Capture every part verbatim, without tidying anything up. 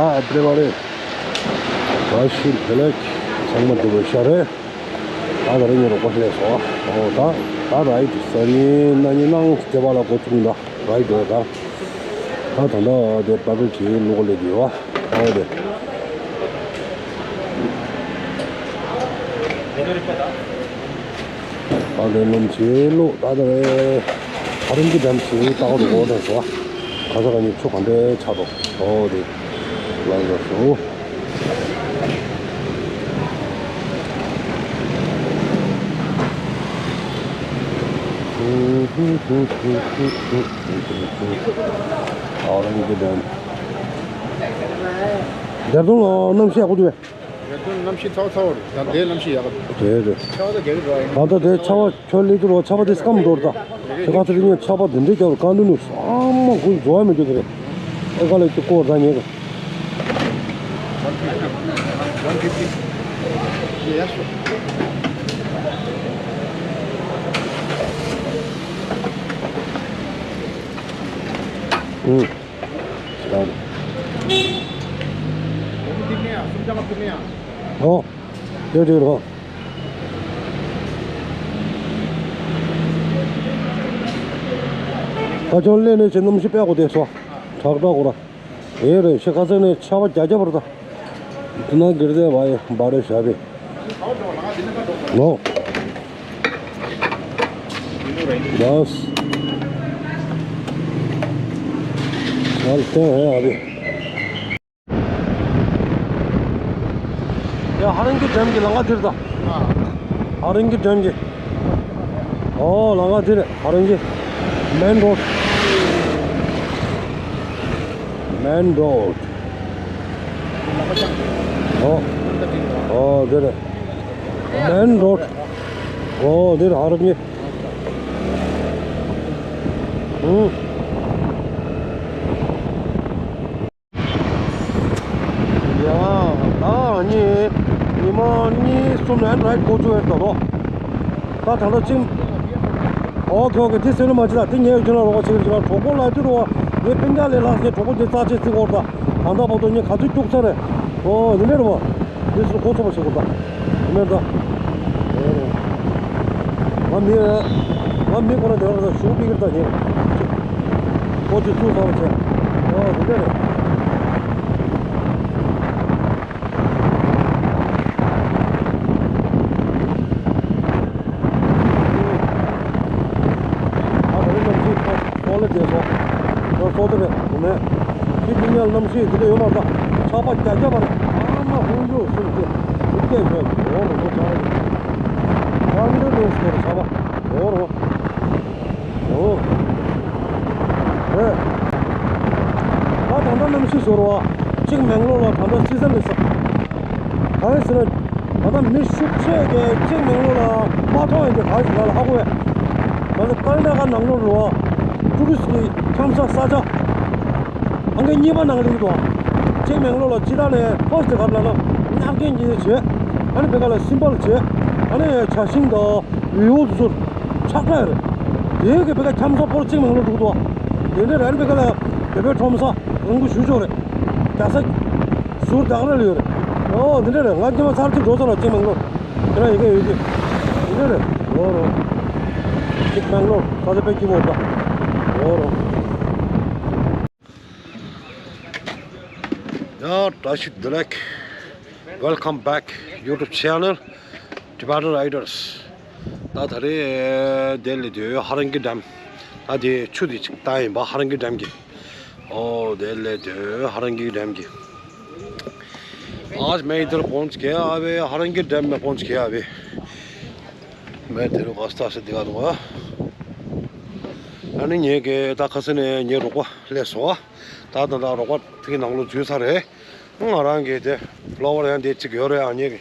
Hi everybody. བཀྲ་ཤིས་བདེ་ལེགས། ཚང་མ་འདུག་པའི་ཤ་རེད། ད་ད་རེས་ངའི་རོགས་པ་སླེབས་སོང་། ཨོ་ད་ད་རའི་ཌི་ས་རིན་ན་ཉི་ནང་སྟེ་བ་ལ་འགོ་བཙུགས་ད་རའི་ཌི་ད། ད་ད་ད་དེ་པ་པལ་གྱི་ལུག་ལས་དེ་བ། ཨོ་དེ། ད་ལྟའི་སྣུམ་ཆེ་ལོ་ད་ལྟ་རེད། ཧ་རིང་གི་འགྲམ་ཞིག་ལྟ་བ་འདུག་གོ་དང་སོ། ག་ས་ག་ནས་ཆུ་ག་འདྲའི་ཆགས་འདུག་ཨོ་དེ། ལགས་སོ། ཧ་རིང་གི་འགྲམ། འདིར་དུང་ལ་གནམ་གཤིས་ཡག་པོ་འདུག་པས། རེད་དོ། གནམ་གཤིས་ཚ་བ་ཚ་བ་རེད། ད་ལྟའི་གནམ་གཤིས་ཡག་ག་འདུག་རེད་རེད། ཆར་པ་ད་རྒྱག་གི་འགྲོ་ཡིན། ད་ལྟ་དེ་ཆར་པ་ཁྱོད་སླེབས་དུས་རོ་ཆར་པ་དེ་སྐམ་འགྲོ་རེད་ད། དེ་ག་ཚོད་དེ་ངས་ཆར་པ་དེ་འདྲའི་རྒྱག་རུ་གང་དུ་ནུས་ཨ་མ་ཁོའི་འགྲོ་བ་མི་འགྱུར་དེ་རེད། ཨེ་ག་ལ་དེ་སྐོར་ད་ཉེ་གི། One fifty. Yes. ཨུ། ད། ཨོ། དེ་དེ་རོ། ད་ཅོ་ལེ་ནས་ཅི་སྣུམ་ཞིག་པད་གོ་དེ་སོ། དྲག་དྲག་གོ་ར། ཨེ་རེད་ཤི་ཁ་སང་ནས་ཆར་པ་རྒྱག་རྒྱག་པར་ད། དེ་ན་གིར་དེ་བ་ཡི་བ་རེ་ཞབས་པའི། ནོ། ཡས། ཡར་བསྟན་ཧེ་ཨ་བི། ཡ་ཧ་རང་གི་འགྲམ་གྱི་ལམ་ཁ་དེར་ད། ཧ་རང་གི་འགྲམ་གྱི། ཨོ་ལམ་ཁ་དེ་རེད་ཧ་རང་གི། མེན་རོཌ། མེན་རོཌ། ཨོ། ཨོ་དེ་རེད། མེན་རོཌ། ཨོ་དེ་རེད་ཧ་རང་གི། ཨུ། ཡ། ད་ནི་ཉི་མ་གཉིས་གསུམ་ནས་རའིཌ་འགོ་བཙུགས་ཡོད་ད་ལོ། ད་ད་ལྟ་ཅིང་། ཨོ་ཁེ་ཨོ་ཁེ། དེ་སེམས་ལ་མ་བྱེད་ད། དེ་ངའི་རྒྱུན་ལ་རོགས་པ་བྱེད་ཀྱི་རེད། གྲོགས་པོ་ལ་དུས་རོགས་ངའི་སྤུན་ཀྱག་ལས་ལྷག་ངའི་གྲོགས་པོ་དེ་རྩ་ཆེ་བརྩི་གོ་ད། ད་ལྟ་བར་དུ་ངས་ག་ཚོད་སྐྱུག་ཚར་རེད། ཨོ་དེ་འདྲ་རེད་བ། དེ་སུ་གོ་ཚོད་པ་བྱེད་དགོས་ད། དེ་འདྲ་ད། ང་མི། ང་མི་ཁོ་རང་དེ་རང་ཞུགས་པི་ཀིར་ད་ཉེ། ཁོ་ཚོས་ཚུར་ཚར་བ་བྱས། ཨོ་དེ་འདྲ་རེད། ཨ་ད་རེས་གནམ་གཤིས་ཁོ་སོག་ལེ་བསྡད་སོང་། ཁོ་སོག་དེ་རེད་དུ་མེད། ཁྱི་ཁྱི་ཉལ་གནམ་གཤིས་དེ་འདྲ་ཡོད་མ་རེད་ད། ཆར་པ་རྒྱག་རྒྱག་པ་རེད། ཨ་མ་ཧུན་ཡོད་སུ་རེད་དེ། དེ་སྐད་ཤོད་འོ་རོ་མོ་ཆར་རེད། ཁམ་འདྲ་ལོ་སྐོར་ཆར་པ་འོ་རོ། ཨོ། རེད། ད་ད་ལྟ་གནམ་གཤིས་ཤོར་བ། ཅིང་མེང་ལོར་ལ་ད་ལྟ་སི་ཛན་རེད་ས། གང་ཡིན་ཟེར་ན། ད་ལྟ་མི་ཤུགས་ཆེ་གི་ཅིང་མེང་ལོར་ལ་མ་མཐོང་ཡིན་དེ་གང་ཡིན་ཟེར་ན་ལ་ཧ་གོ་བས། ད་ལྟ་ཀར་ནཱ་ཊ་ཀ་ནང་ལོགས་རུ་བ། ཊུ་རི་སི་ཊི་གི་འཁྱམ་ས་ས་ཆ། ཨང་ཀི་གཉིས་པ་ནང་ལ་ཡོད་དོ། ཅིང་མེང་ལོར་ལ་སྤྱི་བཏང་ནས་ཧོ་སི་ཊེལ་གབ་ལ་ན་མངགས་མཁན་གྱིས་བྱས། ཨ་ནི་བེ་ག་ལ་སིམ་པལ་བྱས། ཨ་ནི་ཇ་ཤིང་དང་ཝི་ཝོ་དེ་ཚོར་ཆག་ཁྲ་རེད། དེའི་གི་བེ་ག་འཁྱམ་ས་ཕོར་ཅིང་མེང་ལོར་འགྲོ་གི་འདུག་དེ་འདྲ་རེད། ཨ་ནི་བེ་ག་ལ་བེ་བེ་ཁྲོམ་ས་རང་གི་ཞུ་ཆོག་རེད། རྒྱ་ས་ཟུར་བདག་ར་ལ་ཡོད་རེད། ཨོ་དེ་འདྲ་རེད། ང་སྐྱེ་བ་ཚར་གཅིག་འགྲོ་ས་ལ་ཅིང་མེང་ལོར། དེ་ན་ཡི་གེ་ཡོད་ཀྱི། དེ་འདྲ་རེད། ཨོ་རོ། ཅིང་མེང་ལོར་ས་ཆ་དཔེ་སྐྱིད་པོ་འདུག་ཨོ་རོ། ཡ་བཀྲ་ཤིས་བདེ་ལེགས། Welcome back YouTube channel Tibetan Riders. ད་ད་རེས་དེ་ལས་དེ་ཧ་རང་གི་འགྲམ། ད་དེ་ཆུ་དེ་ཅིག་ད་ཡིན་པ་ཧ་རང་གི་འགྲམ་གྱི། ཨོ་དེ་ལས་དེ་ཧ་རང་གི་འགྲམ་གྱི། आज मैं इधर पहुंच गया अभी हरंगी डैम में पहुंच गया अभी। मैं तेरे को रास्ता से दिखा दूंगा। ཨ་ནི་ངེད་ཀྱི་ད་ཁ་སང་ནས་ངའི་རོགས་པ་སླེབས་སོང་། ད་ད་ད་རོགས་པ་དེ་གི་ནང་ལོགས་འཛུལ་ཚར་རེད། ང་རང་གི་དེ་ལོ་བར་ཡང་དེ་གཅིག་ཡོད་རེད། ཨ་ངེད་ཀྱི་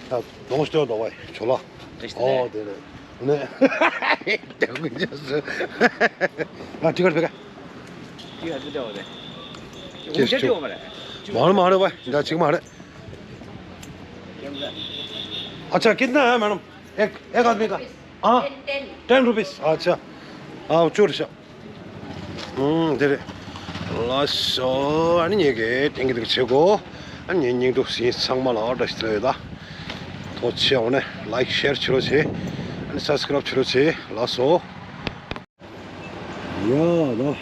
ད་གདོང་སྟོན་འདུག་བས་ཆོ་ལ། ཨོ་དེ་རེད། ནས་དེ་གི་རྗེས་སུ་ང་ཊི་ཀཊ་བེ་ག་ཊི་ཀཊ་བེ་ག་རེད། མ་རེད་མ་རེད་བས་འདྲ་གཅིག་མ་རེད། अच्छा कितना है मैडम? एक एक आदमी का? हाँ। Ten rupees. अच्छा। आओ चोर सा। हम्म दे रहे। ལགས་སོ། ཨ་ནི་ངེད་ཀྱི་ཐེངས་ཀྱི་འདུག་བྱེད་དགོ། ཨ་ནི་ངེད་སྙིང་སྡུག་ཟིན་ཚང་མ་ལ་བཀྲ་ཤིས་བདེ་ལེགས་ད། ཐུགས་རྗེ་ཆེ། འོ་ནས་ལའིཀ་ཤེར་བྱེད་རོགས་བྱེད། ཨ་ནི་སབ་སི་ཀ་རེབ་བྱེད་རོགས་བྱེད། ལགས་སོ། ཡ་ད།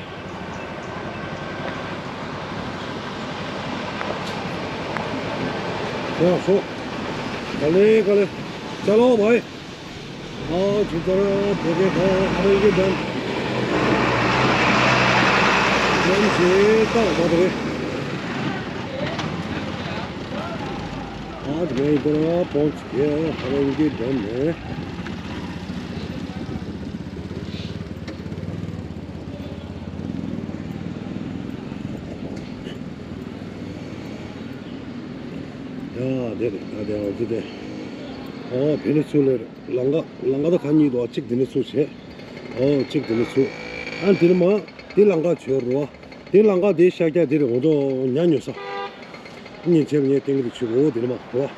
ཡ་སོ། ག་ལེ་ག་ལེ། ཅ་ལོ་བའི། ཨ་ཅི་ལྟར་བོད་སྐད་ཁ་ཨ་རེ་གི་དམ། ཡང་ཞེས་བཏགས་པ་རེད། ཨ་ཅི་ལྟར་བོད་སྐད་ཨ་རེ་གི་དམ་ནས། ཡ་དེ་རེད། ད་དེ་ཨ་ཅི་དེ། ཨོ་དེ་ནས་ཚུར་ལེར། ལམ་ཁ་ལམ་ཁ་ད་ག་གཉིས་འདུག་གཅིག་དེ་ནས་ཚུར་བྱས། ཨོ་གཅིག་དེ་ནས་ཚུར། ཨ་དེ་ནས་མ། དེ་ལམ་ཁ་བྱོས་རོ། དེ་ལམ་ཁ་དེ་ཤར་རྒྱག་དེ་རེད། ང་ཚོ་ཉ་ཉོ་ས། ཉིན་ཆེབ་ངས་ཏིང་གི་ཆུ་འོ་དེ་ནས་མ་རོ།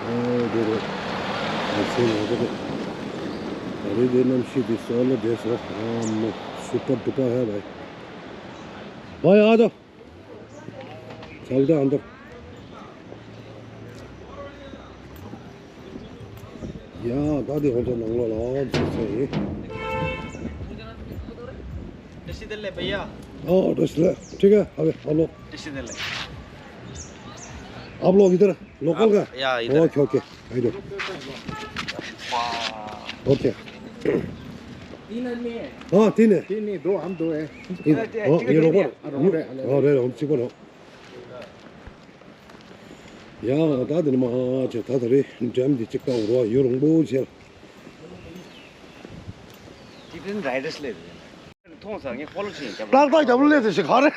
ཨོ་དེ་རེད། ཨ་ཚེ་ང་ཚོ་རེད། ད་རེས་དེ་གནམ་གཤིས་དེ་སོགས་ལ་བསྡད་སོང་། ཨ་མ་སུ་པར་ཌུ་པར་ཧེ་བའི། བ་ཡ་ད། ཚ་བོ་ད་ཨ་འདར། ཡ་ད་དེ་ཧོན་ཚོ་ནང་ལོགས་ལ་འཛུལ་ཚར་ཡིན། कैसे दे ले भैया? ओ रसले। ठीक है, अबे आप लोग। कैसे दे ले? आप लोग इधर लोकल का? या, इधर। Okay okay. I do. Okay. तीन आदमी है। हाँ तीन है। तीन नहीं, दो हम दो है। तीन। हाँ ये लोकल। हाँ रे, हम चिकन हो। ཡང་ད་དེ་ནི་མ་ཆེ་ད་ད་རེ་འགྲམ་འདི་གཅིག་ཏང་རོ་ཡོ་རོང་པོ་ཆེ། ཅི་ཕན་རའི་ཌར་སླེབས། མཐོང་ས་ངས་ཧོ་ལོ་ཆེན་རྒྱབ་ལ། ཏག་ཏག་རྒྱབ་ལ་སླེབས་ཏེ་ཞིག་ག་རེ།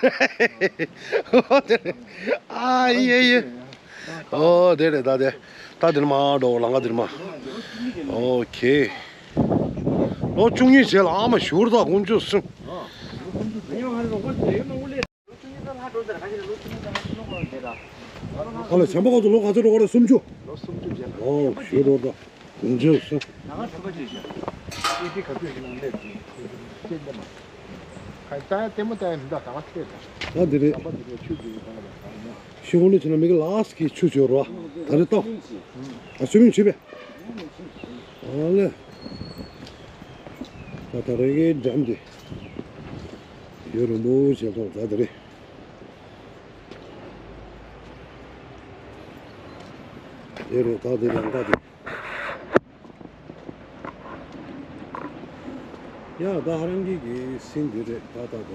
ཨ་ཡེ་ཡེ། ཨོ་དེ་རེད་ད་དེ། ད་དེ་ནི་མ་འགྲོ་ལང་ག་དེ་ནི་མ། ཨོ་ཁེ། ལོ་བཅུ་གཉིས་རྗེས་ལ་ཨ་མ་ཞུར་ད་དགུང་ཆུ་སྲིན། ཨ་ལ་བྱམས་པ་ཁོང་ཚོ་ལོ་ག་ཚོད་འགྲོ་ག་རེ་སུམ་ཅུ། ལོ་སུམ་ཅུ་རྗེས་ལ། ཨོ་ཞུ་རོགས་ད། ཉི་ཤུ་སོ། ད་ང་ཐོན་པ་ཅིག་བྱ། ཨི་ཏི་ག་དུས་ཤིག་ནང་སླེབས་ཀྱི་ཤེས་ཀྱི་མ། ཁ་ཡི་ལྟ་ཡ་ལྟད་མོ་ལྟ་ཡ་མི་འདུག་ད་ང་ཐོས་ད། ད་འདི་རེད། ཟམ་པ་འདི་རེད་ཆུ་འདི་རེད་ད་ང་ལ་ད་ང་། ཤི་ཧོ་ནི་ཆེ་ན་མི་གི་ལ་སི་ཀི་ཆུ་བྱོ་རོ། ད་རེ་ཏོ། ཨ་སུ་མིང་ཆུ་བེ། ཨ་ལེ། ད་ད་རེ་གི་འགྲམ་འདི། ཡོ་རུ་མོ་བྱེད་ཐོག་ད་འདི་རེད། དེ་རེད་ད་དེ་ལམ་ཁ་དེ། ཡ་ད་ཧ་རང་གི་གི་སིན་འདི་རེད་ད་ད་ད།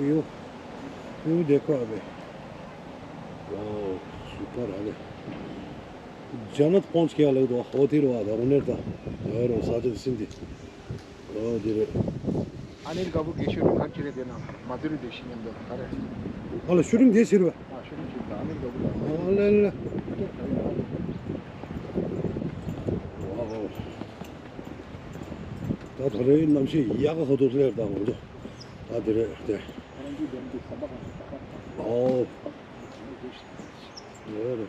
ཡོ། ཡོ་དེ་ཁོ་ཨ་བེ། ཝའོ། སུ་པར་ཨ་བེ། ཇ་ནད་པོན་ཆ་ཁེ་ལེ་དོ་ཧོ་ཏི་རོ་ཨ་ད་རོ་ནེར་ད། ཡོ་རོ་ས་ཏི་སིན་འདི། ཨོ་དེ་རེད། ཨ་ནེ་དགའ་བོ་གི་ཤུ་རིང་ཁ་ཅི་རེད་དེ་ན་མ་དུ་རི་དེ་ཤི་ཉམས་དོ་ད་རེད། ཨ་ལ་ཤུ་རིང་དེ་ཤི་རེད་པ། ཨ་ཤུ་རིང་ཤི་ད་ཨ་ནེ་དགའ་བོ་ད། ཨ་ལེ་ལེ། ཝའོ། ད་ད་རེས་གནམ་གཤིས་ཡག་ག་ཧོ་དུ་ལེར་ད་ཧོ་དུ། ད་དེ་རེད་དེ། ཨོ། ཡོད་རེད།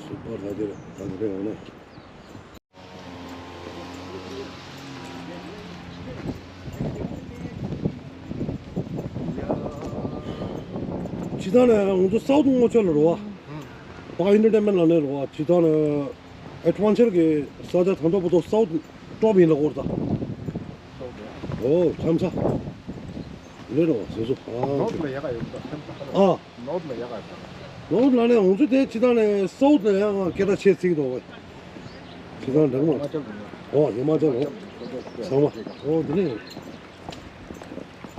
སུ་པར་ད་དེ་རེད་ད་དེ་རེད་འོ་ན། ཇི་ལྟར་ན་ང་ཚོ་སའུ་ཐི་སྔོ་ཆ་ལ་རོ་བ། པ་ཨིན་ཊར་ཊེན་མེན་ཊི་ལ་ནས་རོ་བ་ཇི་ལྟར་ན་ཨེ་ཌི་ཝེན་ཅར་གྱི་ས་ཆ་དང་ཐོག་པོ་ཏོ་སའུ་ཐི་ཊོབ་ཡིན་ལ་གོར་ད། ཨོ་ཁྱམ་ས། ལེ་རོ་བ་སོ་སོ་ཨ། ནོར་ཐི་ལ་ཡག་ག་ཡོད་ད་ཁྱམ་ས་ཨ། ནོར་ཐི་ལ་ཡག་ག་ཡོད་ད། ནོར་ཐི་ལ་ནས་ང་ཚོ་དེ་ཇི་ལྟར་ན་སའུ་ཐི་ལ་ཡང་སྐད་གྲགས་ཆེ་བརྩིགས་འདུག་བ། ཇི་ལྟར་འདྲ་མ། ཧི་མ་ཅལ་དུ་ནས། ཨོ་ཧི་མ་ཅལ་ཨོ། ཚང་མ། ཨོ་དེ་ནས།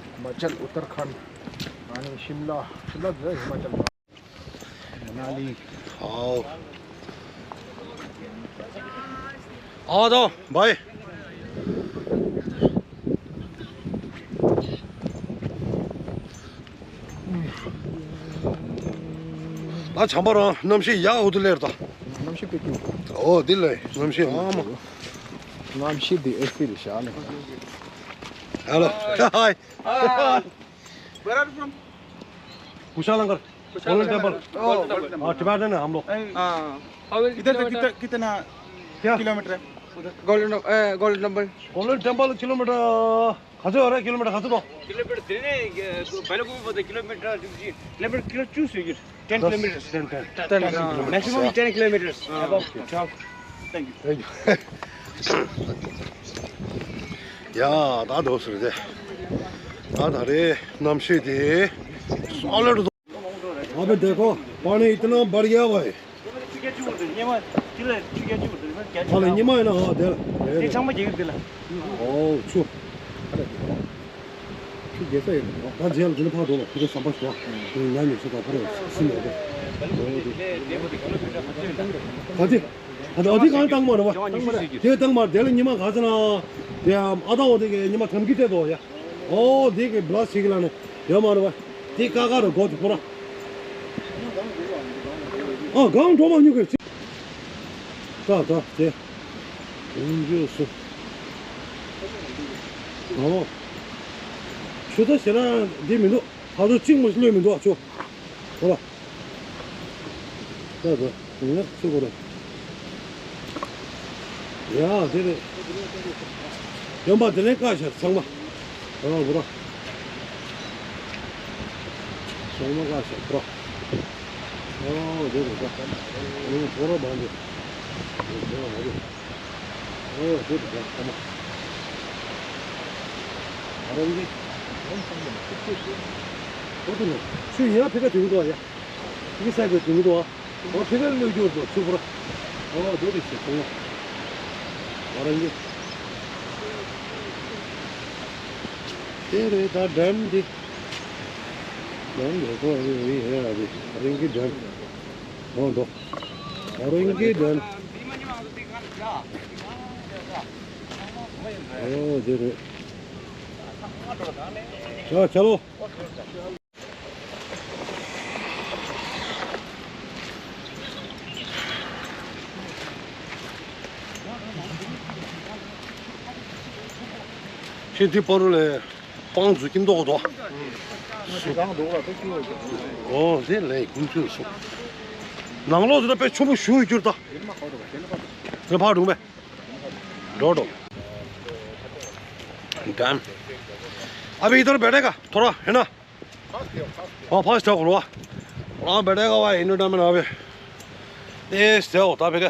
ཧི་མ་ཅལ། ཨུ་ཏར་ཁན། ཨ་ནི་ཤིམ་ལ། ཤིམ་ལ་དེ་ཧི་མ་ཅལ་དུ། མ་ན་ལི། ཨོ། ཨོ་དོ་བའི། ད་བྱམས་པ་རང་གནམ་གཤིས་ཡག་འོ་དེ་ལེར་ད། གནམ་གཤིས་དཔེ་སྐྱིད་འདུག་ཨོ་དེ་ལེ་གནམ་གཤིས་ཨ་མ། གནམ་གཤིས་འདི་ཨེ་སི་རེད་ཤག་ལེ། Hello. Hi. Hi. Where are you from? कुशालनगर। कुशालनगर। Golden Temple। ओ, Golden Temple। हाँ, Tibetan है हम लोग। हाँ। इधर से कितना, कितना क्या? किलोमीटर है? Golden, uh, Golden Temple. Golden Temple kilometer ག་ཚོད་ཡོད་རེད། ཀི་ལོ་མི་ཊར་ག་ཚོད་འདུག་ཀི་ལོ་མི་ཊར་དེ་ནས་སྦེལ་ཀོབ་བར་དུ་ཀི་ལོ་མི་ཊར་བཅུ་བཞི། ཀི་ལོ་མི་ཊར་ཀི་ལོ་བཅུ་ཟེར་གྱི། ten kilometers. ten, ten. ten, uh, maximum ten kilometers. Above. Thank you. Thank you. ཡ་ད་འདུག་ཟེར་ཏེ། ད་ད་རེས་གནམ་གཤིས་དེ་སོ་ལེ་ཌི། अबे देखो, पानी इतना बढ़ गया भाई। ཁ་ལ་ཉི་མ་ཡིན་ན་ཨ་དེ་ལ་དེ་ཚང་མ་རྒྱག་གི་དེ་ལ། ཨོ་ཆུ། ཆུ་རྒྱག་ས་ཡིན་ད་རྗེས་ལ་དེ་ནི་ཕར་འགྲོ་ལ་ཁུ་ཚོ་ཟམ་པ་ཞོག་ཉ་ཉོ་ཆུ་དང་ཕར་སིམ་ཡོད་དེ། ག་ཚི་ཨ་དེ་གང་བཏང་མ་རེད་བ། དེ་བཏང་མ་དེ་ལ་ཉི་མ་ག་ཚ་ན། དེ་ཨ་ད་འོ་དེ་གའི་ཉི་མ་དམ་གི་བལྟས་དོ་ཡ། ཨོ་དེ་གའི་བླ་ཞིག་ལ་ནི་ཡོད་མ་རེད་བ། དེ་ཀ་ཀ་རུ་སྒོ་དེ་ཁོ་ར། ཨ་གང་འགྲོ་མ་མྱོང་གི། ད་ད་དེ། ཡིན་རྒྱུ་སུ། ཨོ། ཆུ་ད་ཞེ་ན་འདི་མི་འདུག་ད་དུ་གཅིག་མོ་ལྷོད་མི་འདུག་ཨ་ཆུ། ཧོ་ལ། ད་ད་ཡིན་ན་ཆུ་ཁོ་ར། ཡ་དེ་རེད། ཡོན་པ་དེ་ནས་བཀག་ཤར་ཚང་མ། ཨོ་བུ་ར། ཚང་མ་བཀག་ཤར་བུ་ར། ཨོ་དེ་རེད་ད། ཨོ་བུ་ར་བང་དེ། ཨོ་བུ་ར་བང་དེ། ཨོ་དེ་རེད་ད་ཚང་མ། ཨ་རང་གི། ཨོ་དེ་ནས་ཆུ་ཡར་ཕེ་ཁ་དུང་དུ་ཡ། ཕེ་ཁ་ས་གི་དུང་དུ་ཨ། ཨོ་ཕེ་ཁ་ལོས་སྐྱོར་དུ་ཆུ་བུ་ར། ཨོ་དེ་རེད་ཤི་ཚང་མ། ཨ་རང་གི། དེ་རེད་ད་ཌེམ་འདི། ཌེམ་ལས་ཁོ་རེ་རེ་ཧེ་ཨ་རེ་ཨ་རིང་གི་ཌེམ། ཨོ་འགྲོ། ཨ་རིང་གི་ཌེམ། ཨོ་དེ་རེད། ཆ་ཆ་ལོ། ཤིན་ཏུ་པ་རུ་ལས། སྤང་རྫུ་ཁྱིམ་ཐོག་ཏུ། ཨོ་དེ་ལས་ཀུན་ཚོད་སོང་། ནང་ལོགས་སུ་ད་དཔེ་ཆུ་མོ་ཞུ་གྱུར་ད། དེ་ཕར་འགྲོ་མེད། འགྲོ་འགྲོ། ཌན། ཨ་བི་ཨི་དར་བེ་ཊེ་ག་ཐོ་ར་ཧེ་ན། ཨོ་ཕ་སི་ཐོག་རོ། ཨོ་བེ་ཊེ་ག་བ་ཨིན་ནོ་ཌན་མ་ན་བེ། ཨེ་སྟེ་ཨོ་ད་བེ་ག་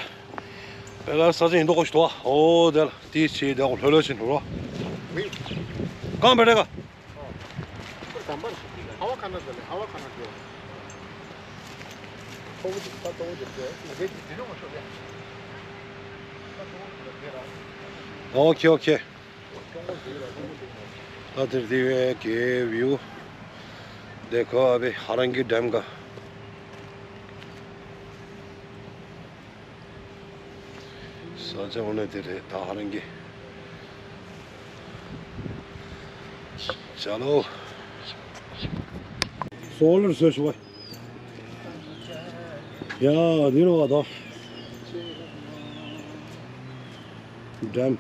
བེ་ག་ས་ཆ་ཡིན་དོ་ཁོ་ཤི་དོ། ཨོ་དེ་ལ་དེ་ཆེ་དེ་ཁོ་ལྷོད་ལྷོད་ཕྱིན་འགྲོ་རོ། གང་བེ་ཊེ་ག་ཨོ་ཁེ་ཨོ་ཁེ། ད་དེར་དེ་བས་ཀྱི་བིའུ། देखो अभी हारंगी डैम का ས་ཆ་འོ་ན་དེ་རེད་ད་ཧ་རང་གི། ཅ་ལོ། སོ་ལར་བཟོས་ཤོག་ཡ། འདི་རུ་བ་དང་། ཌམ།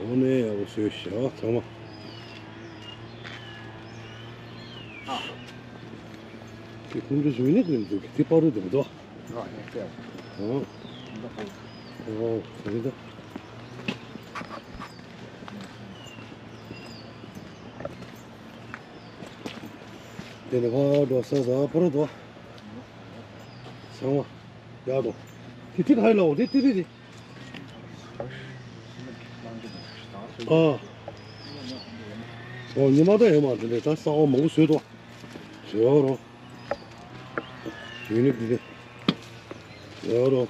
འོ་ནས་ཡག་པོ་བཟོས་ཤག་ཚང་མ། དེ་ཁོང་ཚོ་ཞུ་ནི་ཀུན་འདུག་དེ་པར་རུ་འདུག་དོ། ཨོ། ཨོ། ཨོ། དེ་འདྲ། དེ་ནས་ཕར་འགྲོ་ས་ཟ་པར་དོ། ཚང་མ། ཡག་དོ། དེ་ཏི་ཁ་ཡི་ལའོ་དེ་ཏི་ཏི་ཏི། ཨ། ཨོ་ཉི་མ་ད་ཡོད་མ་དེ་འདྲ་ད་ས་འོ་མང་པོ་བཟོས་དོ། བཟོས་རོ། ཡུན་ནི་འདི་ནི། ཡོ་རོ།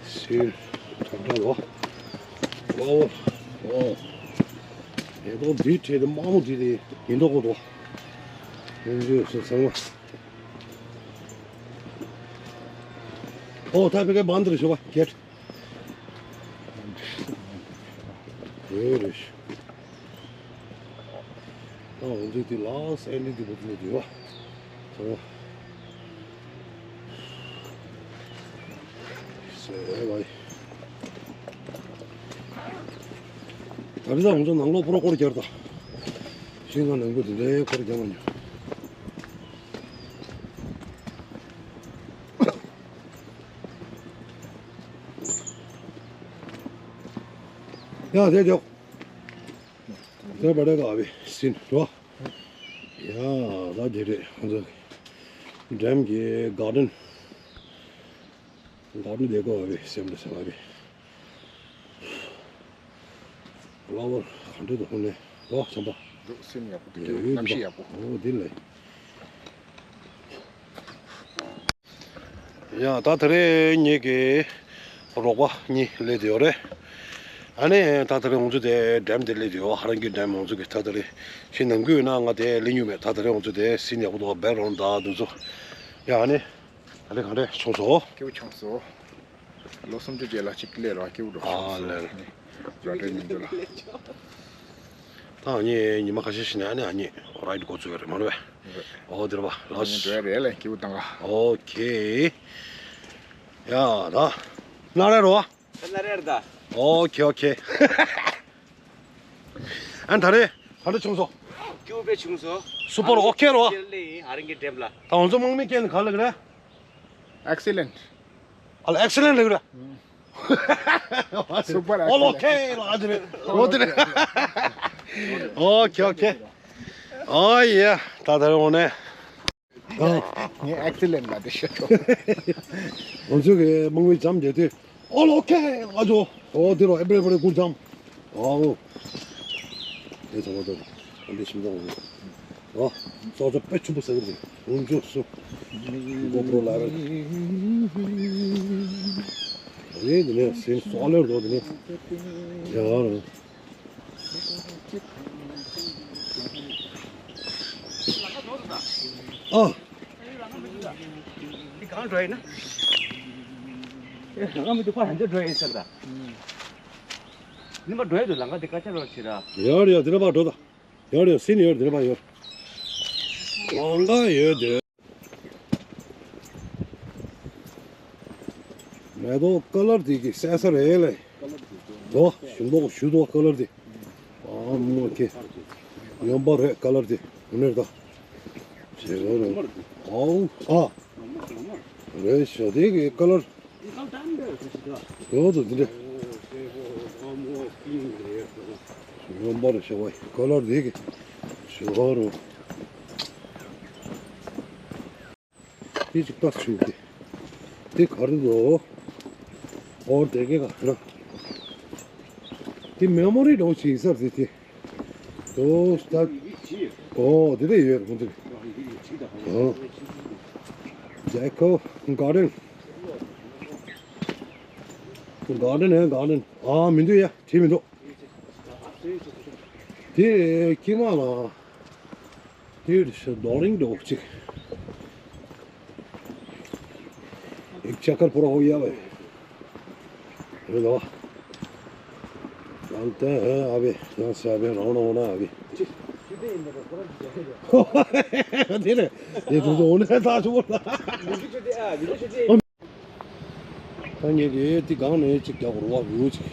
སི། ད་ད་ལོ། ཝའོ། ཝའོ། ཡེ་ཏོ་འདི་ཁྲེ་དེ་མ་མོ་འདི་དེ་ཡིན་མདོག་གོ་དོ། ཡོང་རྒྱུ་སོ་ཚང་མ། ཨོ་ད་ཕི་ཀའི་བང་དུ་ཞོག་པ་ཁྱེར། ཡོད་རེད། ད་འོ་འདི་དེ་ལ་སེ་འདི་དེ་བུ་དེ་དེ་བ། ཚང་མ། སེ་བའི། ད་རེས་ད་ང་ཚོ་ནང་ལོགས་པོ་ར་སྐོར་རྒྱག་ད། ཤིང་ཁ་ནང་ཁུལ་དེ་འདྲའི་སྐོར་རྒྱག་མ་མྱོང་། ཡ་དེ་དེ། དེ་བ་རེ་ག་བི་སིན་རོ། ཡ་ད་དེ་རེད། ང་ཚོ་འགྲམ་གྱི་གར་ཌེན། གར་ཌེན་དེ་ག་བི་སེམས་ལ་སེམས་བ་བི། ལ་བར་ག་འདྲ་འདུག་ཧོ་ནས་འདུག་བྱམས་པ། འདུག་སེམས་ཡག་པོ་འདུག་ཡོད་གནམ་གཤིས་ཡག་པོ། འོ་འདི་ལས། ཡ་ད་དེ་རིང་ངེད་ཀྱི་རོགས་པ་གཉིས་སླེབས་བསྡད་ཡོད་རེད། ཨ་ནི་ད་དེ་རིང་ང་ཚོ་དེ་འགྲམ་དེ་སླེབས་བསྡད་ཡོད། ཧ་རང་གི་འགྲམ་ང་ཚོ་གི་ད་དེ་རིང་ཁྱེད་ནམ་རྒྱུན་ཡོད་ན་ང་དེ་སླེབས་མྱོང་མེད། ད་དེ་རིང་ང་ཚོ་དེ་སིན་ཡག་པོ་འདུག་བེག་གྷ་རའུན་ཌི་དང་དེ་ཚོ། ཡ་ཨ་ནི། ད་ལེ་གང་རེད་བྱུང་སོང་། སྐྱིད་པོ་བྱུང་སོང་། ལོ་སུམ་ཅུ་རྗེས་ལ་གཅིག་སླེབས་རོགས། སྐྱིད་པོ་འགྲོ་ཨ་བྱུང་སོང་ལེ། ར་སྤྲོད་མི་འདུག་ལ། ད་ཨ་ནི་ཉི་མ་ཁ་ཤས་ཤིག་ནས་ཨ་ནི་ཨ་ནི་རའི་ཌི་འགོ་བཙུགས་ཡོད་རེད་མ་རེད་པས། རེད། ཨོ་དེ་རེད་པ་ལགས། ཨ་ནི་འགྲོ་ཡ་རེད་ལེ། སྐྱིད་པོ་བཏང་ག་ཨོ་ཁེ། ཡ་ད། ན་རེ་རོ། ན་རེ་ར་ད། ཨོ་ཁེ་ཨོ་ཁེ། ཨ་ད་རེ་ག་འདྲ་བྱུང་སོང་། སྐྱིད་པོ་དཔེ་བྱུང་སོང་། སུ་པར་ཨོ་ཁེ་རོ། ལེ་ཨ་རང་གི་འགྲམ་ལ། ད་ང་ཚོ་དམག་མི་སྐད་ནས་ག་ལབ་ཀྱི་རེད། ཨེག་སི་ལེན་ཊི། ཨ་ལ་ཨེག་སི་ལེན་ཊི་ལབ་ཀྱི་རེད། སུ་པར་ཨོ་ཨེག་སི་ལེན་ཊི། ཨོ་ཁེ་ལ་ཨ་ཅི་རེད། ཨོ་དེ་རེད། ཨོ་ཁེ་ཨོ་ཁེ། ཨོ་ཡེ་ད་ད་རེ་འོང་ནས། ངས་ཨེག་སི་ལེན་ཊི་ལ་དེ་བཤད་ཐུབ། ང་ཚོ་གི་དམག་མི་འཇམ་བྱས་ཏེ། ཨོ་ལོ་ཁེ་ང་ཚོ། ཨོ་དེ་རོ་ཨེ་བྲེ་བྲེ་ཀུན་འཇམ། ཨོ། དེ་ཚོ་ང་ཚོ། ཨ་འདི་ཤིང་ཏོག་ཨོ། སོ་སོ་དཔེ་ཆུང་པོ་ཟེར་གི་རེད། ང་ཚོ་སུ། གོ་པྲོ་ལ་རེད། ཨེ་འདི་ནས་སེམས་སོག་ལེར་རོ་འདི་ནས། ཡ་རོ། ཨ། འདི་གང་འགྲོ་ཡིན་ན། ཨེ་ང་མི་འདུག་པ་ཧན་ཅ་འགྲོ་ཡིན་ཟེར་ད། ནི་མ་འགྲོ་ཡི་འདུག་ལམ་ཁ་འདི་ཀ་ཆ་རོ་ཕྱིར་ར། ཡར་ཡར་འདི་ལ་མ་འགྲོ་ད། ཡར་ཡར་སིན་ཡར་འདི་ལ་མ་ཡར། ལམ་ཁ་ཡོད་དེ། མེ་ཏོག་ཀ་ལར་དེ་གི་གསལ་ས་རེད་ལེ། དོ་ཞུ་མདོག་ཞུ་དོ་ཀ་ལར་དེ། ཨ་མོ་ཁེ། ཡོན་པ་རེད་ཀ་ལར་དེ། འོ་ནེར་ད། ཞེ་གོ་རེད། ཨའུ་ཨ། རེད་ཤ་དེ་གི་ཀ་ལར། ཡོད་དོ་དེ་འདྲ། ཡོན་པ་རེད་ཤ་བ་ཀ་ལར་དེ་གི། ཞེ་གོ་རེད། དེ་ཅིག་ལྟ་ཆུ་དེ། དེ་ག་རེ་རོ། ཨོ་དེ་གེ་ག་ར། དེ་མེ་མོ་རི་འདྲ་བོ་ཅིག་ཡིན་ས་རེད་དེ། ཨོ་ད། ཨོ་དེ་དེ་ཡོད་རེད་ཁོང་ཚོ། ཨོ། ཇེ་ཁོ་གར་ཌེན། གར་ཌེན་ཨེ་གར་ཌེན། ཨ་མི་འདུག་ཡ་བྲིས་མི་འདུག་དེ་ཁྱི་མ་ལ། དེ་རྡོ་རིང་འདྲ་བོ་ཅིག एक चक्कर पूरा हो गया भाई। हेलो। जानते हैं अभी यहाँ से अभी रवाना होना है अभी। तेरे ये तो होने था। ད་ངས་ཀྱི་དེ་སྒང་ནས་ཅིག་རྒྱག་དགོས་རེད་བ། ཡོད་ཅིག་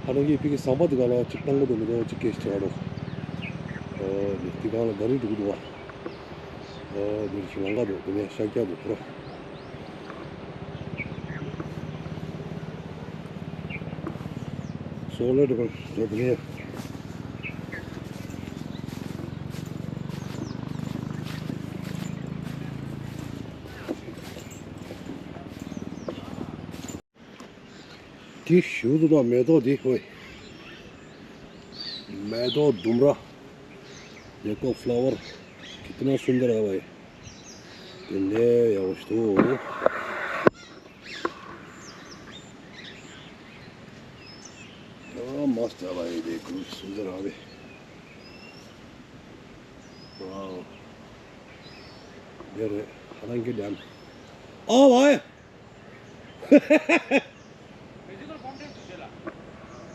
ཧ་ལམ་གྱི་ཕ་གི་ཟམ་པ་དེ་ག་ལ་ཅིག་བཏང་གི་འདུག་མི་འདུག་ཅིག་སྐད་ཆ་བྱེད་རོགས། ཨོ་དེ་སྒང་ལ་ག་རེ་འགྲོ་གི་འདུག་བ། ཨོ་དེ་ཤི་ལང་ཀ་འདུག་དེ་ནས་ཤར་རྒྱག་འདུག་ཁོ་ར། སོ་ལེ་དེ་ག་འདུག་དེ་ནས། དེ་ཞུ་དུ་དང་མེ་ཏོག་དེ་ཧོꯏ། མེ་ཏོག་ལྡུམ་ར། देखो फ्लावर कितना सुंदर है भाई। དེ་འདྲའི་ཡག་པོ་ཞིག་འདུག་ཨ་मस्त है भाई देखो सुंदर है भाई। वाओ। ये रे हरंगी डैम। ओ भाई।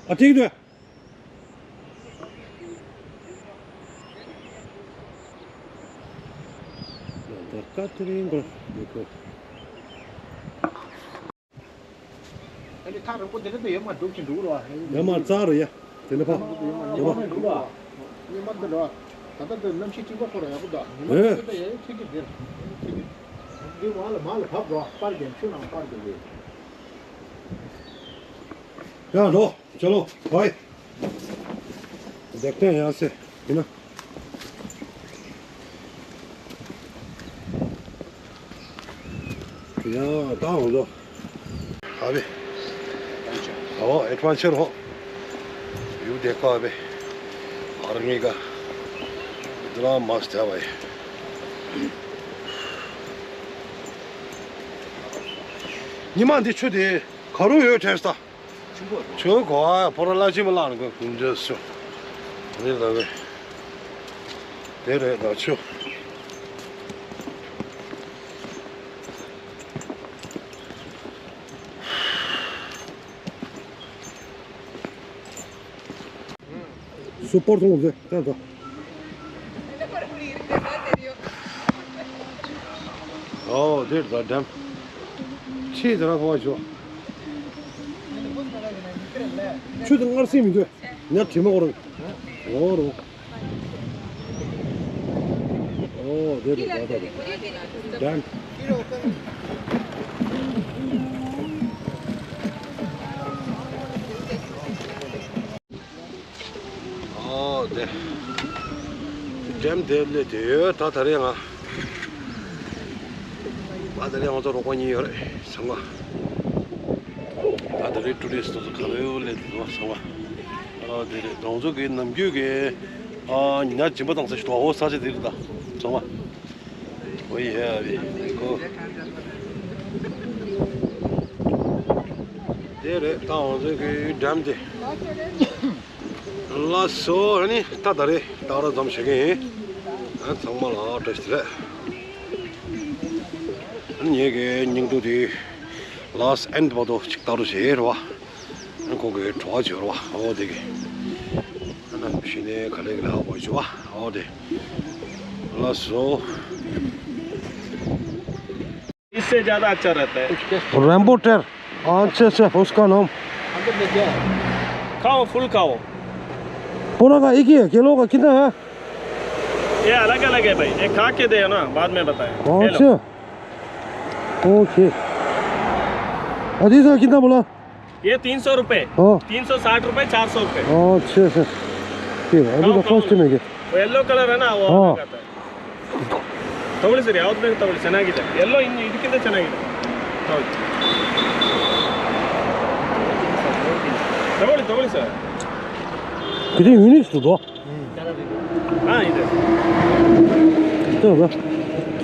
ཨ་ཅིག་དུ། ད་ཀ་ཏི་རིང་གོ་ཡོད་གོ། ཨ་ནི་ཐག་རིང་པོ་འདི་འདྲ་དུ་ཡོད་མ་འགྲུབ་ཀྱི་འགྲོ་རོགས། ཡོད་མ་རྩ་རུ་ཡ། དེ་ནས་ཕ། དེ་ཕ། ཉི་མ་འདི་འགྲོ། ད་ལྟ་འདི་གནམ་གཤིས་སྐྱིད་པོ་ཁོ་ར་ཡག་པོ་འདུག་ཉི་མ་ཨེ། འདི་ཡང་ཁྱེད་ཀྱི་འདིར། ཁྱེད་ཀྱི། འདི་མ་ལ་མ་ལ་བབས་འགྲོ། པར་རྒྱན་ཆུ་ནང་པར་རྒྱན་འདི། ཡང་འགྲོ། चलो भाई। देखते हैं यहाँ से, है ना? यहाँ कहाँ हो गया? अभी। ओ, एडवेंचर हो। व्यू देखो अभी। आर्मी का इतना मस्त है भाई। ཉི་མ་འདི་ཆུ་དེ་ག་རུ་ཡོད་དྲན་ས། ཆུ་གོ་ཨ་ཕོ་ར་ལ་ཅི་མ་ལ་ནི་གོ་ཀུན་ཇེ་སུ། དེ་ལ་བས། དེ་རེད་ད་ཆུ། སུ་པོར་ཐོང་ཟེ་ད་ད། ཨོ་དེར་ད་འགྲམ། ཆེས་དེ་ར་ཕོ་བ་ཞོ། ཆུ་དེ་སྔར་སེམས་མི་འདུག་ཉ་དྲི་མ་འོར། འོར། ཨོ་དེར་ད་ད་ད། འགྲམ། ཨོ་དེ། འགྲམ་དེ་ལས་དེ་ཡོད་ད་ད་རེད་ང་། ཨ་ད་རེད་ང་ཚོ་རོགས་པ་གཉིས་ཡོད་རེད་ཚང་མ། ཨ་ད་རེད་ཊུ་རི་སི་ཊི་ཚོ་ག་རེ་ཡོད་ལས་དེ་ཚོ་ཚང་མ། ཨ་དེ་རེད་ང་ཚོ་གི་ནམ་རྒྱུན་གི་ཨ་ཉ་སྦྱིན་པ་བཏང་ས་ཞིག་འདུག་ཨོ་ས་ཆ་དེ་རེད་ད་ཚང་མ། ཨོ་ཡེ་ཨ་རེད་ཁོ། དེ་རེད་ད་ང་ཚོ་གི་འགྲམ་དེ། ལགས་སོ། ཨ་ནི་ད་ད་རེས་ད་ར་ཙམ་བྱེད་ཀྱི་ཡིན། ཨ་ཚང་མ་ལ་བཀྲ་ཤིས་བདེ་ལེགས། ཨ་ནི་ངེད་ཀྱི་སྙིང་སྡུག་དེ་ལཱསི་ཊི་ཨེན་ཌི་བར་དུ་ཅིག་ལྟ་རུ་བྱེད་རེད་བ། ཨ་ཁོང་གི་བྲོ་བ་བྱོས་རེད་བ་ཨོ་དེ་གི། ཨ་ན་གཞི་ནས་ག་ལེ་ག་ལེ་ཧ་གོ་བྱོས་བ་ཨོ་དེ། ལགས་སོ། इससे ज्यादा अच्छा रहता है। रेनबो टेर। अच्छा, अच्छा, उसका नाम। खाओ, फुल खाओ। पूरा का एक ही है, किलो का कितना है? ये अलग अलग है भाई, ये खा के दे ना, बाद में बताएं। अच्छा। ओके। अजीज का कितना बोला? ये तीन सौ रुपये। हाँ। तीन सौ साठ रुपये, चार सौ रुपये। अच्छा, अच्छा। ठीक है, अभी तो फर्स्ट टाइम है क्या? वो येलो कलर है ना, वो हाँ। अलग आता है। ತಗೊಳ್ಳಿ ಸರ್, ಯಾವ್ದು ಬೇಕು ತಗೊಳ್ಳಿ, ಚೆನ್ನಾಗಿದೆ. ಎಲ್ಲೋ ಇನ್ನು ಇದಕ್ಕಿಂತ ಚೆನ್ನಾಗಿದೆ. ತಗೊಳ್ಳಿ. ತಗೊಳ್ಳಿ, ತಗೊಳ್ಳಿ ಸರ್. 그게 유니스도. हाँ, ಇದೆ. तो ना।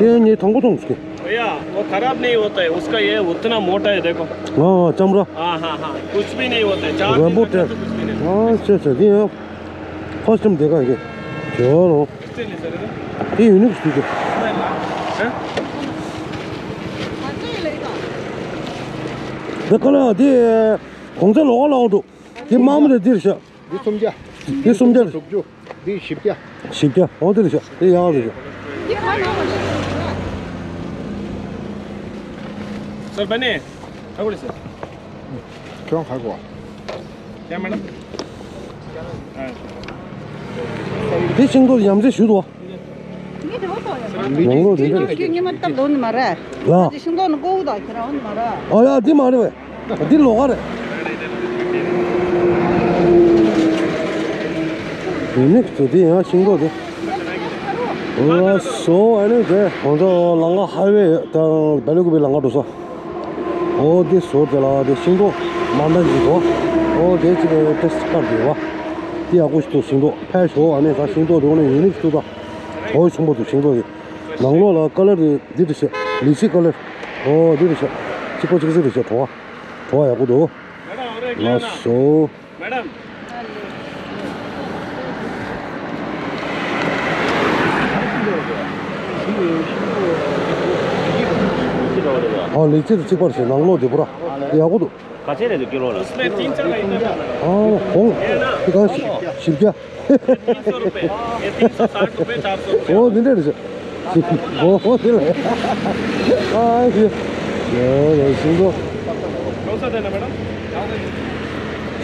ये ये tongo tong उसके। भैया, वो खराब नहीं होता है, उसका ये उतना मोटा है, देखो। हाँ, चमड़ा। हाँ, हाँ, हाँ, कुछ भी नहीं होता है, चार दिन रखने से कुछ भी नहीं होता। हाँ, अच्छा, अच्छा, ये फर्स्ट टाइम देखा है। चलो। ཡིན་ནུག་ཟེར་གི། ད་ག་ལ་དེ་གོང་ཚད་ལོག་ལོག་འདུག་དེ་དམའ་མོ་རེད་འདིར་བཞག་འདི་སུམ་བརྒྱ། འདི་སུམ་བརྒྱ། དྲུག་ཅུ། འདི་བཞི་བརྒྱ། བཞི་བརྒྱ། འོ་དེ་རེད་བཞག་དེ་ཡག་རེད་བཞག Sir, बने। ཁྱོད་ག་གོ། क्या मैडम? དེ་ཤིང་ཏོག་ཡ་མཚན་ཞུ་དོ། ནང་ལོགས་དེ་འདྲ། ཁྱོད་ཉི་མ་སྟབས་ལོག་ནི་མ་རེད། ལ། དེ་ཤིང་ཏོག་ནི་ཀོ་བོ་དང་ཁྱེད་རང་འོ་ནི་མ་རེད། ཨ་ཡ་དེ་མ་རེད་བས། དེ་ལོག་ག་རེད། དེ་ནི་དེ་དེ་ཡང་ཤིང་ཏོག་དེ། ལགས་སོ། ཨ་ནི་དེ་ང་ཚོ་ལམ་ཁ་ཧའི་ཝེ་དང་སྦེལ་ཀོབ་པའི་ལམ་ཁ་འགྲོ་ས། ཨོ་དེ་ཟོ་དེ་ལ་དེ་ཤིང་ཏོག་མ་འདྲ་ཞིག་འདུག་ཨོ་དེ་ཅིག་ཏེ་སི་ཊི་བཀར་དེ་བ། དེ་ཡག་པོ་ཞིག་འདུག་ཤིང་ཏོག་ཕལ་ཆེར་ཨ་ནི་ད་ཤིང་ཏོག་དེ་འོ་ནི་ཡུ་ནིག་ཏུ་ད། ཨོ་ཆུང་པོ་འདུག་ཤིང་ཏོག་དེ། ནང་ལོགས་ལ་ཀ་ལར་དེ་འདི་འདྲ་ཞིག་ལི་ཅི་ཀ་ལར། ཨོ་འདི་འདྲ་ཞིག་གཅིག་པ་གཅིག་རྩེ་འདྲ་ཞིག་བྲོ་བ། བྲོ་བ་ཡག་པོ་འདུག་ལགས་སོ། मैडम। ཨ་ལི་ཅི་དང་གཅིག་པར་ཞིག་ནང་ལོགས་འདི་པུ་ར་ཡག་པོ་འདུག་ཁ་ཆེ་རེད་འདུག་ཀི་ལོ་ལ། इसमें तीन चार आइटम है। ཨ་ཧོང་། དེ་ག་བཞི་བརྒྱ། तीन सौ रुपये, ये तीन सौ साठ रुपये, चार सौ रुपये। ཨོ་འདི་འདྲ་རེད་ཤག་ཨོ་ཧོ་དེ་ལ། ཨ་ཤི། ཡ་ཡ་ཤིང་ཏོག Close up है ना मैडम?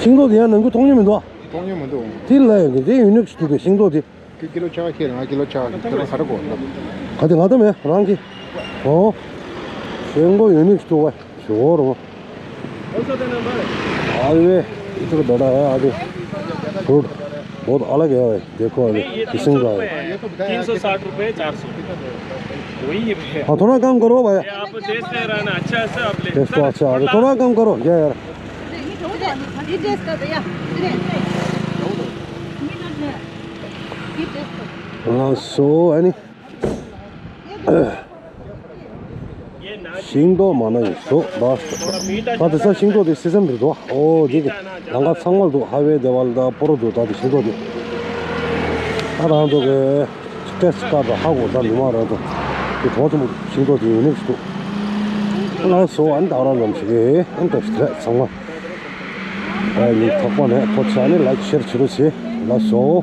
ཤིང་ཏོག་དེ་ཡང་ནང་ཁུལ་མཐོང་མྱོང་མི་འདུག་གཏོང་ཡོང་མི་འདུག་དེ་ལ་ཡང་དེ་ཡུན་ནིག་ཞིག་འདུག་གི། ཤིང་ཏོག་དེ། ཀི་ཀི་ལོ་ཆ་ཁྱེར་ང་ཀི་ལོ་ཆ་ཁྱེར་ཁ་ར་གོ་ན། ག་དེ་ང་ད་མེད་རང་གི། ཨོ། ཤིང་ཏོག་ཡུན་ནིག་ཞིག་འདུག་བ། ཞོ་རོ། अरे, इधर बड़ा है आगे। फ्रूट बहुत अलग है भाई। देखो अभी किस्म का है। तीन सौ साठ रुपए, चार सौ। वही है भैया। हाँ, थोड़ा कम करो भाई। ये आप देख रहे हैं ना, अच्छा से आप ले। टेस्ट तो अच्छा है, थोड़ा कम करो क्या यार। ये टेस्ट कर भैया। ये टेस्ट कर। हाँ, सो है नी। ཤིང་ཏོག་མ་ན་ཡིན་སོ་ད། ད་དེ་ས་ཤིང་ཏོག་དེ་སི་ཟན་རེད་དོ། ཨོ་དེ་གི་ལང་ཀ་ཚང་མ་འདུག་ཧ་བེ་དེ་བལ་ད་པོ་རོ་འདུག་ད་དེ་ཤིང་ཏོག་དེ། ད་རང་ཚོ་གི་ཏེས་ཀར་ད་ཧ་གོ་ད་མི་མང་རང་ཚོ་དེ་གྲོང་ཚོ་མོ་ཤིང་ཏོག་དེ་ཡོད་ནི་ཞིག་འདུག་ལ་སོ་ཨན་ད་རང་ལམ་ཞིག་གི་ཨན་ཏེས་རེད་ཚང་མ། ཨ་ནི་ཐོག་པ་ནས་ཐོག་ཆ་ནས་ལའིཀ་ཤེར་བྱེད་རོགས་བྱེད་ལ་སོ།